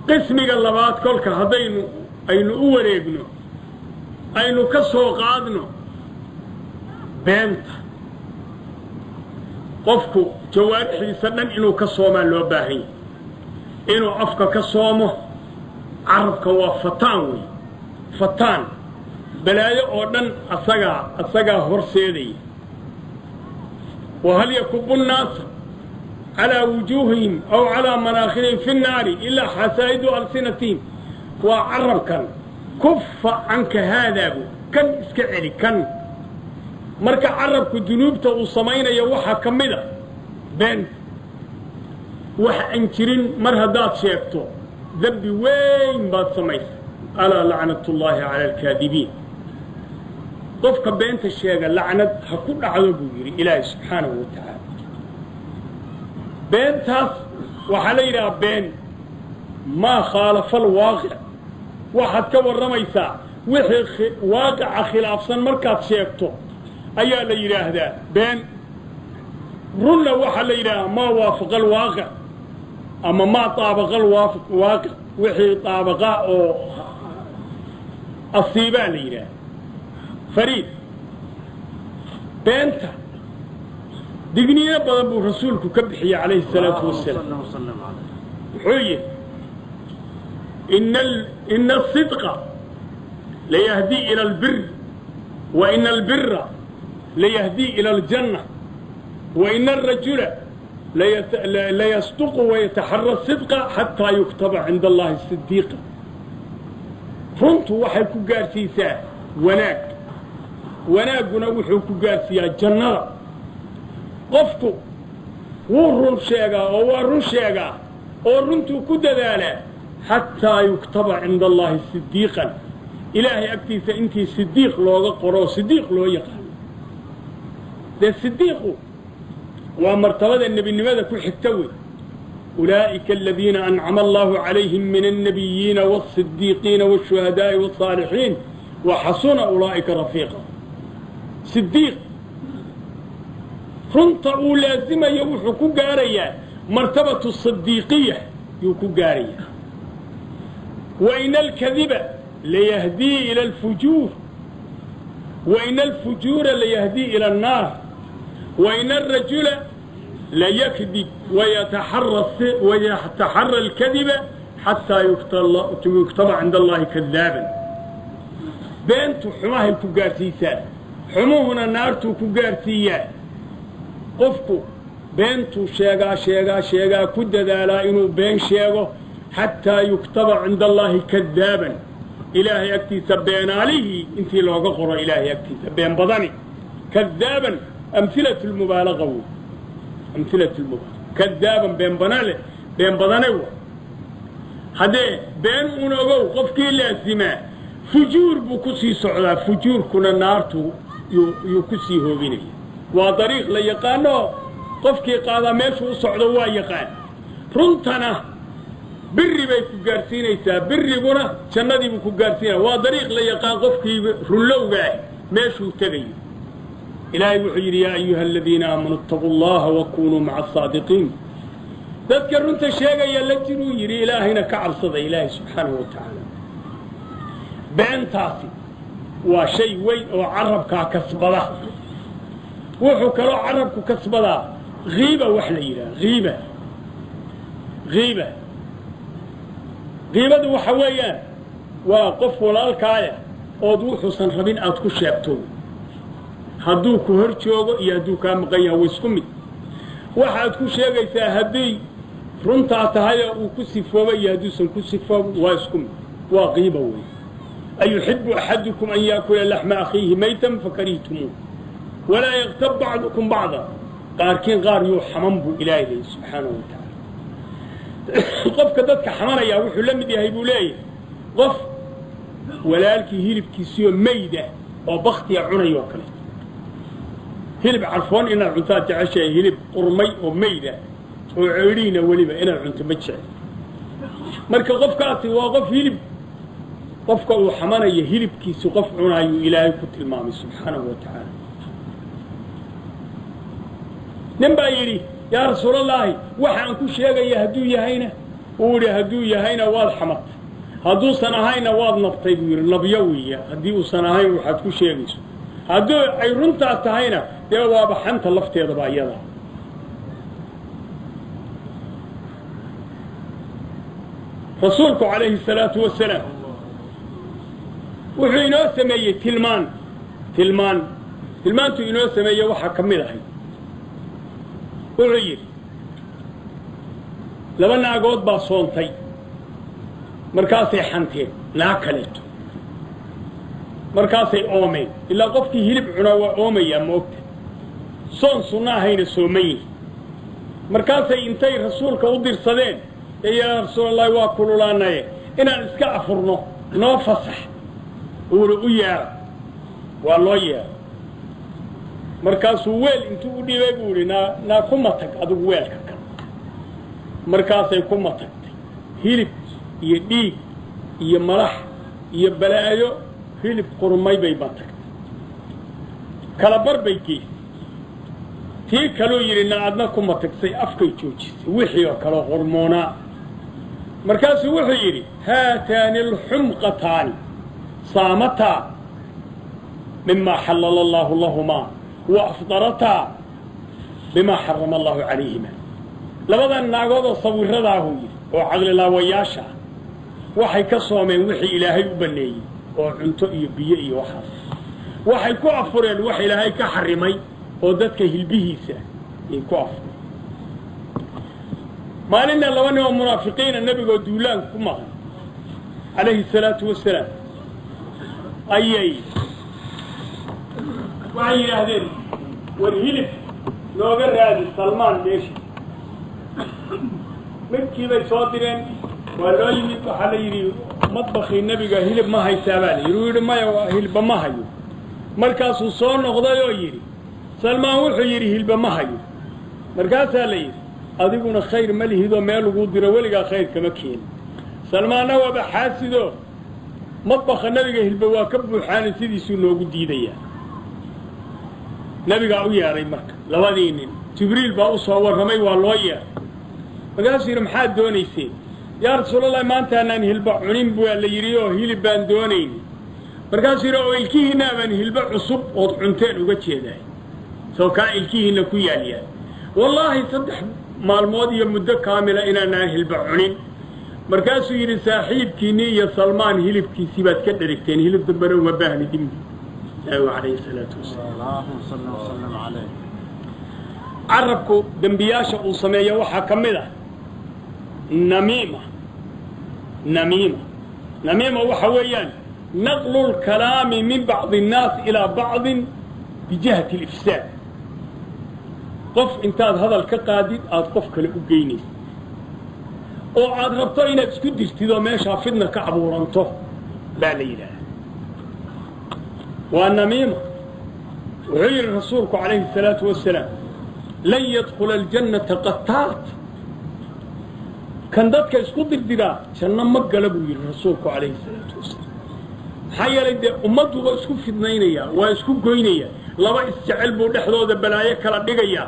Qismiga labaad kolka haddaynu aynu u wareegno, aynu ka soo qaadno beenta, qofku jawaarixiisa dhan inuu ka soomaa loo baahan yahay. Inuu afka ka soomo, carabka waa fataan wey, fataan balaayo oo dhan asagaa horseedaya. Wahal yakubu nnaasa calaa wujuuhihim aw calaa manaakhirihim fi nnaari ilaa xasaa'idu alsinatihim. Waa carabkan, kufa canka haadaabu, kan iska celi kan. Marka carabku dunuubta uu samaynayo waxaa ka mid a beenta. Wax aan jirin mar haddaad sheegto, dembi weyn baad samaysa. Alaa lacnatullaahi cala alkaadibiin. Qofka beenta sheega lacnad ha ku dhacdo buu yidhi Ilaahay subxaanahu wa tacaala. Beentaas waxaa la yidhaha been maa khaalafa alwaaqic. Waxaad ka warramaysaa wixii waaqica khilaafsan markaad sheegto ayaa la yidhaahdaa been. Runna waxaa la yidhahdaa maa waafaqa alwaaqic ama maa taabaqa alwaaqic, wixii taabaqa oo asiibaa la yidhaahda. Fariid, beenta digniino badan buu rasuulku ka bixiyey calayhi salaatu wasalaam. Wuxuu yidhi ina asidqa layahdii ila albir, wa ina albira layahdii ila aljanna, wa ina alrajula layasduqu wayataxara sidqa xataa yuktaba cinda allahi sidiiqa. Runtu waxay ku gaarsiisaa wanaag, wanaagguna wuxuu ku gaarsiiyaa jannada. Qofku wuu run sheegaa oo waa run sheegaa oo runtuu ku dadaalaa xataa yuktaba cinda allaahi sidiiqan, Ilaahay agtiisa intii sidiiq looga qoro oo sidiiq loo yaqaano. Dee sidiiqu waa martabada nebinimada ku xigta wey. Ulaa'ika aladiina ancama allahu calayhim min alnabiyiina waasidiiqiina waashuhadaa'i waالsaalixiin waxasuna ulaa'ika rafiiqa. Sidiiq runta uu laasimayo wuxuu ku gaarayaa martabatu sidiiqiya yuu ku gaarayaa. Wa ina alkadiba layahdii ila alfujuur, wa ina alfujuura layahdii ila annaar, wa ina alrajula layakdib wayataxara alkadiba xataa yuktaba cinda allahi kadaaban. Beentu xumahay ku gaarsiisaa, xumuhuna naartuu ku gaarsiiyaa. Qofku beentuu sheegaa sheegaa sheegaa, ku dadaalaa inuu been sheego xataa yuktaba cinda allaahi kadaaban, Ilaahay agtiisa beenaalihii intii looga qoro, Ilaahay agtiisa been badani. Kadaaban amhilatu lmubaalaqa wey, amhilatu lmubaalaqa. Kadaaban been banale, been badane wa. Haddee been un ogow, qofkii laasimaa fujuur buu ku sii socdaa, fujuurkuna naartu yuu ku sii hoobinaya. Waa dariiq la yaqaano, qofkii qaadaa meeshuu u socdo waa yaqaan. Runtana biri bay ku gaarsiinaysaa, biriguna jannadii buu ku gaarsiinaya. Waa dariiq la yaqaan qofkii runlowga ah meeshuu tegayo. Ilaahay wuxuu yidhi yaa ayuha aladiina aamanuu itaquu allaha wakunuu maca asaadiqiin. Dadka runta sheegaya la jiruu yidhi, Ilaahayna ka cabsada Ilaahay subxaanahu wa tacaala. Beentaasi waa shay weyn oo carabkaa kasbada. Wuxuu kaloo carabku kasbadaa hiiba, wax la yidhaha hiiba. Hiiba, hiibadu waxa weeyaan waa qof walaalkaaya ood wuxuusan rabin aad ku sheegto. Hadduu ku hor joogo iyo hadduu kaa maqan yahay wa isku mid. Waxaad ku sheegaysaa hadday runtaa tahayoo uu ku sifooba iyo hadduusan ku sifoobin waa isku mid, waa qiiba wey. Ayuxibu axadukum an yaakula laxma akhiihi maytan fakarihtumuu, walaa yaktab bacdukum bacda. Qaarkiin qaar yuu xaman buu Ilaahay leeyay subxaanahu wa tacaala. Qofka dadka xamanayaa wuxuu la mid yahay buu leeyahay qof walaalkii hilibkiisiioo mayda oo baktiya cunayoo kaleeto. Hilib carfoon inaad cuntaad jeceshahay, hilib qurmay oo mayda oo ceydhiina weliba inaad cunto ma jecel. Marka qofkaasi waa qof hilib, qofka uu xamanayo hilibkiisi qof cunaayuu Ilaahay ku tilmaamay subxaanahu wa tacaala. Nin baa yidhi yaa rasuulallaahi, waxaan ku sheegaya hadduu yahayna Uu yidhi hadduu yahayna waad xamatay, hadduusan ahayna waad nabtay buu yidhi. Nabyo weeye haddii uusan ahayn waxaad ku sheegayso, haddii ay runtaa tahayna dee waaba xanta lafteedaba iyada. Rasuulku calayhi salaatu wasalaam wuxuu inoo sameeyey tilmaan, tilmaan tilmaantuu inoo sameeyey waxaa ka mid ahay, wuxuu yidhi laba naagood baa soontay, markaasay xanteen naag kaleeto, markaasay oomeen. Ilaa qofkii hilib cunaa waa oomayaa, maogta, soon sunna ahayna sooman yihin. Markaasay intay rasuulka u dirsadeen, ee yaa rasuulallahi waa kululaanaye inaan iska afurno noo fasax. Uuna u yeera, waa loo yeera. Markaasuu weel intuu u dhiibay buu idhi naa ku matag adigu weelka kan. Markaasay ku matagtay hilib iyo dhiig iyo malax iyo balaayo, hilib qurmay bay matagtay, kala bar bay geysay. Tii kaluu yidhi na adna ku matagsay, afkay joojisay wixii oo kaleo hormoonaa. Markaasuu wuxuu yidhi haataani alxumqataani saamataa mimaa xallala allaahu lahumaa wa afdarataa bimaa xarama allahu calayhima. Labadan naagood oo sawiradaahuu yidhi oo caqlilaawayaasha ah waxay ka soomeen wixii ilaahay u banneeyey oo cunto iyo biyo iyo waxaas, waxay ku afureen wax ilaahay ka xarimay oo dadka hilbihiisa ay ku afureen. Maalinna laba nin oo munaafiqiina nebigoo duulaanka ku maqan calayhi salaatu wasalaam ayay waxay yidhaahdeen war hilib nooga raadi Salmaan meesha. Midkii bay soo direen, waa loo yimid, waxaa la yidhi madbakii nebiga hilib ma haysaa baa la yidhi. Uu yidhi maya, hilba ma hayo. Markaasuu soo noqday oo yidhi Salmaan wuxuu yidhi hilba ma hayo. Markaasaa la yidhi adiguna khayr ma lihidoo meel laguu diro weligaa khayr kama keeni. Salmaanna waaba xaasidoo madbakha nebiga hilba waa ka buuxaani sidiisuu noogu diidayaa. Nebigaa u yeedhay marka labadii nin, Jibriil baa u soo warramay, waa loo yeedhay. Markaasuu yidhi maxaad doonayseen? Yaa rasuulallahi maantaanaan hilba cunin baa la yidhi oo hilib baan doonayni. Markaasuu yidhi oo ilkihiinaa baan hilba cusub ood cunteen uga jeedahay, soo kaa ilkihiinna ku yaalyaal. Wallaahi 3 maalmood iyo muddo kaamila inaanaan hilba cunin. Markaasuu yidhi saaxiibkiinnii iyo Salmaan hilibkiisii baad ka dherigteen, hilib dambena uma baahni dimbi. Nabigu calayhi salaatu wasalaam. Carabku dembiyaasha uu sameeyo waxaa ka mid ah namiima. Namiima, namiima waxa weeyaan naqlu lkalaami min bacdi annaas ilaa bacdin bijihati alifsaad. Qof intaad hadal ka qaadid aada qof kale u geynaysa oo aad rabto inaad isku dirtid oo meeshaa fidna ka abuuranto baa la yidhaaha, waa namiima. Wuxuu yidhi rasuulku calayhi salaatu wasalaam lan yadkhula aljannata qataat, kan dadka isku dirdiraa janno ma gala buu yidhi rasuulku calayhi salaatu wasalaam. Maxaa yeelay dee ummaddu waa isku fidnaynayaa, waa isku goynayaa, laba isjecel buu dhexdooda balaayo kala dhigayaa.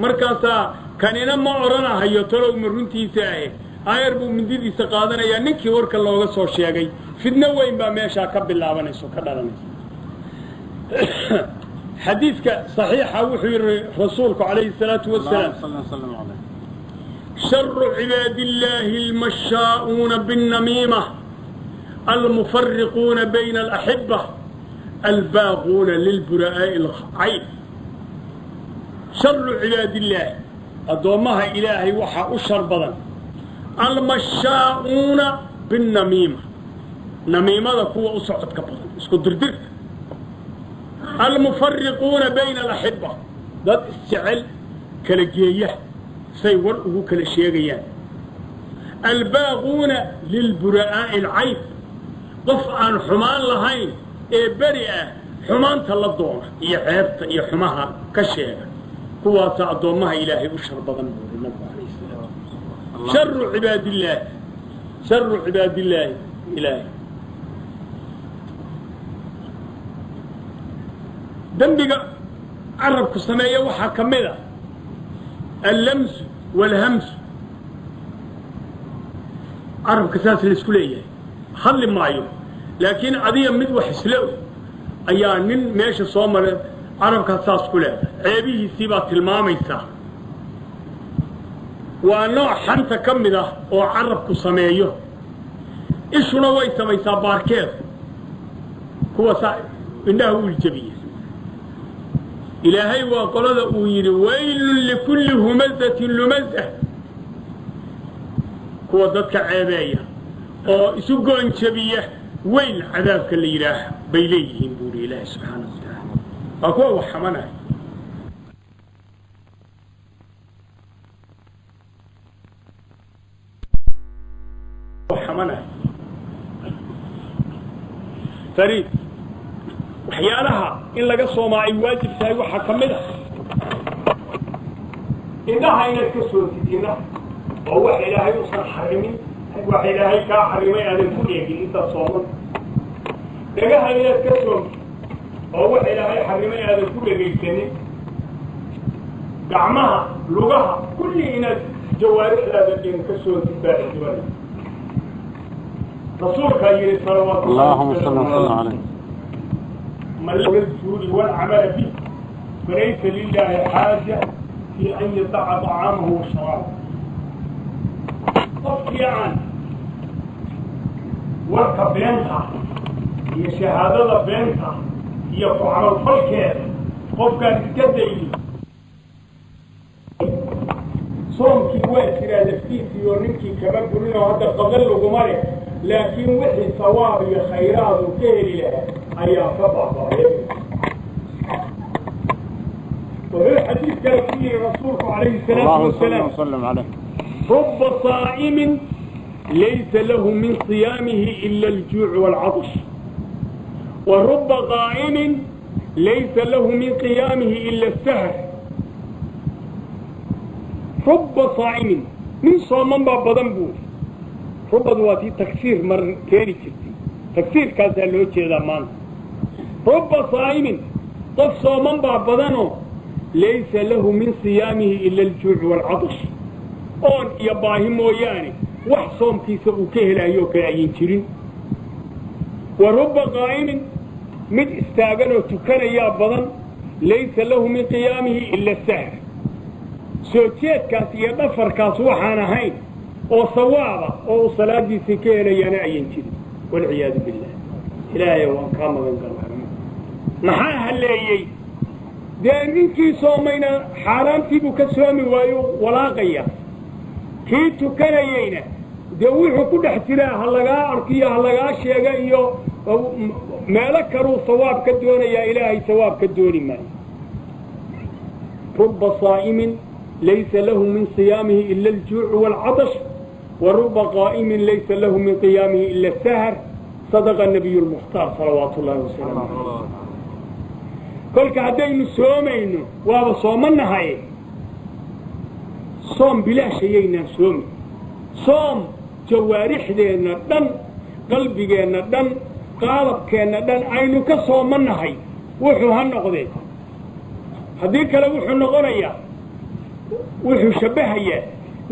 Markaasaa kanina ma odhanahayo talow ma runtiisa ahe, aayar buu mindidiisa qaadanayaa ninkii warka looga soo sheegay. Fidno weyn baa meeshaa ka bilaabanayso, ka dhalanaysa. Xadiidka saxiixa wuxuu yidhi rasuulku calayhi salaatu wasalaam sharu cibaadillaahi almashaa'uuna binnamiima almufariquuna bayna alaxiba albaaquuna lilbura'aa'i alcayb. Sharu cibaadillaahi, addoommaha ilaahay waxaa u shar badan almashaa'uuna binnamiima, namiimada kuwa u socodka badan, isku dirdirka, almufariquuna bayna alaxiba, dad isjecel kala geeya say war ugu kala sheegayaan, albaaquuna lilbura'aa'i alcayb, qof aan xumaan lahayn ee beri ah xumaanta la doona iyo ceebta iyo xumaha ka sheega, kuwaasaa addoommaha ilaahay u shar badan buuri nabigu calayhi salaam. Sharu cibaadillaahi, sharu cibaadillaahi ilaahay. Dembiga carabku sameeya waxaa ka mid ah allamsu waalhamsu. Carabka saas laisku leeyahay, hadli maayo, laakiin adiga mid wax isla og ayaa nin meesha soo maray carabkaas saas ku leedahay, ceebihiisii baad tilmaamaysaa. Waa nooc xanta ka mid ah oo carabku sameeyo. Ishuna way samaysaa baarkeeda, kuwa saa indhaha u iljabiya. Ilaahay waa qolada uu yidhi waylun likulli humazatin lumaza, kuwa dadka ceebeeya oo isu goonjabiya weyl cadaabka la yidhaah bay leeyihiin buuri Ilaahay subxaanahu wa tacaala. Waa kuwa wax xamanaya. Xamanaya fariid. Waxyaalaha in laga soomaa ay waajib tahay waxaa ka mid a indhaha inaad ka soontid, indhaha oo wax Ilaahay usan xarimin, wax Ilaahay kaa xarimay aadan ku eegin intaad sooman. Dhagaha inaad ka soontid oo wax Ilaahay xarimay aadan ku dhegaysanin. Gacmaha, lugaha, kulli inaad jawaarixdaada dhin ka soontid baa xidibanay. Rasuulkaa yidhi salawaatu اللهم صل وسلم عليه. من الزور والعمل به فليس لله حاجة في أن يدع طعامه وشرابه. Qofkii aan warka beenta iyo shahaadada beenta iyo ku camalfalkeeda qofkaan iska daynin, soomkii waa jiraa laftiisii oo ninkii kama burinoo hadda qadan laguma leh, laakiin wixii sawaab iyo khayraad uu ka heli lahaa ayaa ka baaba'ay. Wuxuu xadiid kale ku yidhi rasuulku calayhi salaatu اللهم صل wasalaam وسلم عليه. رب صائم ليس له من صيامه إلا الجوع والعطش، ورب قائم ليس له من قيامه إلا السهر. رب صائم من صومن baa badan buu. Rubadu waa tii tagsiir mar keeni jirtay, tagsiirkaasaa loo jeedaa maanta. رب صائم, qof sooman baa badanoo ليس له من صيامه إلا الجوع والعطش, oon iyo baahi mooyaane wax soomkiisa uu ka helayo kale ayin jirin. ورب قائم, mid istaagan oo tukanayaa badan, ليس له من قيامه إلا السهر, soo jeedkaas iyo dhafarkaas waxaan ahayn oo sawaaba oo uu salaadiisii ka helayaana ayan jirin, والعياذ بالله. Ilaahay waan kaa magan galna. Maxaa halleeyey? Dee ninkii soomayna xaaraantii buu ka soomi waayo, walaaqaya. Kii tukanayeyna dee wuxuu ku dhex jiraa ha lagaa arkiyo, ha lagaa sheega iyo meelo kaluu sawaab ka doonayaa, Ilaahay sawaab ka dooni maayo. رب صائم ليس له من صيامه إلا الجوع والعطش، ورب قائم ليس له من قيامه إلا السهر. صدق النبي المختار صلوات الله وسلامه عليه. Kolka haddaynu soomayno, waaba soomanahay, soom bilaash ayaynaan soomi. Soom jawaarixdeenna dhan, qalbigeenna dhan, qaalabkeenna dhan aynu ka soomanahay wuxuu ha noqdee. Haddii kale wuxuu noqonayaa, wuxuu shabbahayaa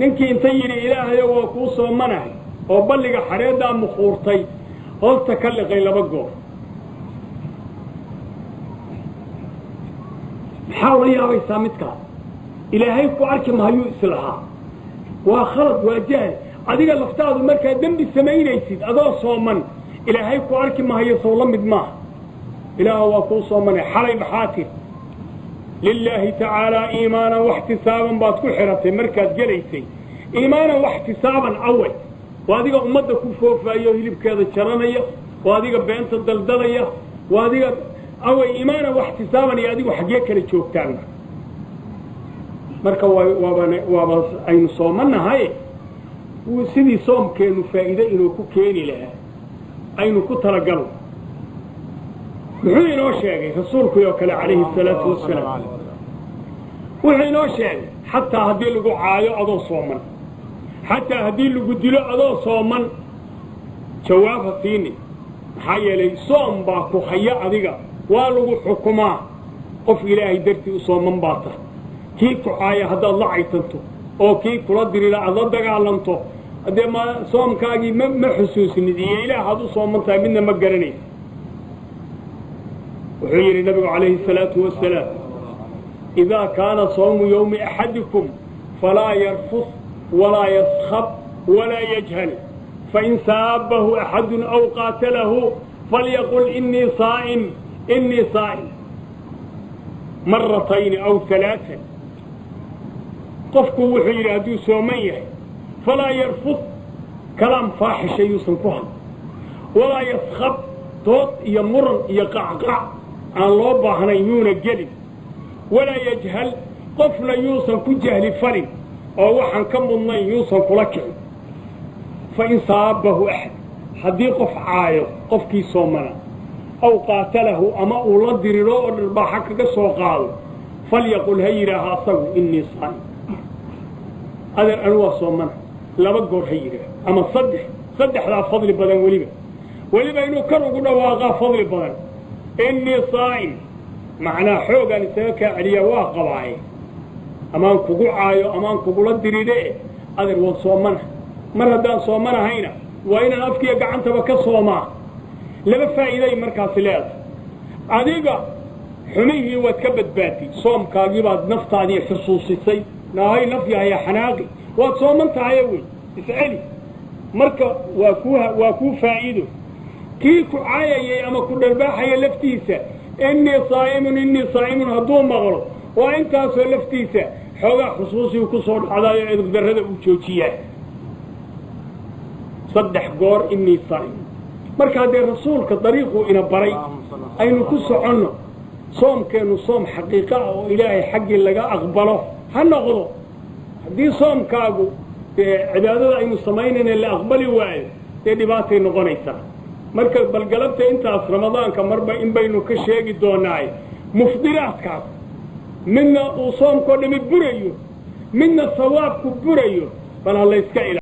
ninkii inta yidhi Ilaahayo waa kuu soomanahay oo balliga xareeddaa mukhuurtay hoosta ka liqay laba goor. Maxaa ula yaabaysaa midkaas? Ilaahay ku arki mahayuu islahaa. Waa khalad, waa jahl. Adiga laftaadu markaad dembi samaynaysid adoo sooman, Ilaahay ku arki mahayo sow la mid maaha? Ilaah waa kuu soomanay, xalay maxaa tir? لله تعالى إيمانا واحتسابا baad ku xiratay markaad gelaysay. إيمانا واحتسابا away? Waa adiga ummadda ku foofayo, hilibkeeda jaranaya, waa adiga beenta daldalaya, waa adiga. Away إيمانا واحتسابا iyo adigu xaggee kala joogtaan? Marka waaba waaba aynu soomanahay sidii soomkeenu faa'iide inuu ku keeni lahaa aynu ku talagalno. Muxuu inoo sheegay rasuulku oo kale calayhi salaatu wasalaam? Wuxuu inoo sheegay xataa haddii lagu caayo adoo sooman, xataa haddii lagu dilo adoo sooman, jawaab ha siinin. Maxaa yeelay soom baa ku haya adiga, waa lagu xukumaa. Qof Ilaahay dartii u sooman baa tahay. Kii ku caaya haddaad la caytanto oo kii kula dirira aad la dagaalanto, Haddee ma soomkaagii ma xusuusnid iyo ilaahaad u sooman tahay midna ma garanaysa. Wuxuu yidhi nabigu calayhi الsalaatu wasalaam, idaa kaana sawmu yowmi axadikum falaa yarfus walaa yaskhab walaa yajhal, fain saabahu axadun aw qaatalahu falyaqul inii saa'im inii saa'im maratayni aw alaaan. Qofku wuxuu yidhi hadduu sooman yahay falaa yarfus, kalaam faaxisha yuusan ku hadl, walaa yaskhab, dood iyo muran iyo qacqac aan loo baahnayn yuuna gelin, walaa yajhal, qofna yuusan ku jahli falin oo waxaan ka mudnayn yuusan kula kicin. Fain saabahu axad, haddii qof caayo qofkii soomana, aw qaatalahu ama uu la diriro oo dharbaaxa kaga soo qaado, falyaqul ha yidhaaha asagu inii saa'im, adeer anu waa soomana. Laba goor ha yidhaaha ama saddex, saddexdaa fadli badan. Weliba inuu kor ugu dhawaaqaa fadli badan, inii saa'im, macnaa xoogaan isaga kaa celiyaa waa qabaaye, amaan kugu caayo amaan kugula diridhe, adeer waan soomana. Mar haddaan soomanahayna waa inaan afkiiyo gacantaba ka soomaa. Laba faa'iiday markaasi leedahay. Adiga xumihii waad ka badbaatay, soomkaagii baad naftaadii xusuusisay, naahay naf yahaya xanaaqi, waad sooman tahaye wey isceli. Marka waa kuu faa'iido. Kii ku caayayay ama ku dharbaaxaya laftiisa inii saa'imun inii saa'imun hadduu maqlo, waa intaasoo laftiisa xoogaa xusuusigu ku soo dhacdaayo edubdarrada uu joojiyaa. Saddex goor inii saa'imun. Marka haddee rasuulka dariiquu ina baray aynu ku soconno, soomkeennu soom xaqiiqa ah oo ilaahay xaggii laga aqbalo ha noqdo. Haddii soomkaagu dee cibaadada aynu samaynayna la aqbali waayo, dee dhibaatay noqonaysaa. Marka balgalabta intaas ramadaanka marba in baynu ka sheegi doonaaye mufdiraadkaas, midna uu soomkoo dhami burayo, midna sawaabku burayo, bal ha layska ila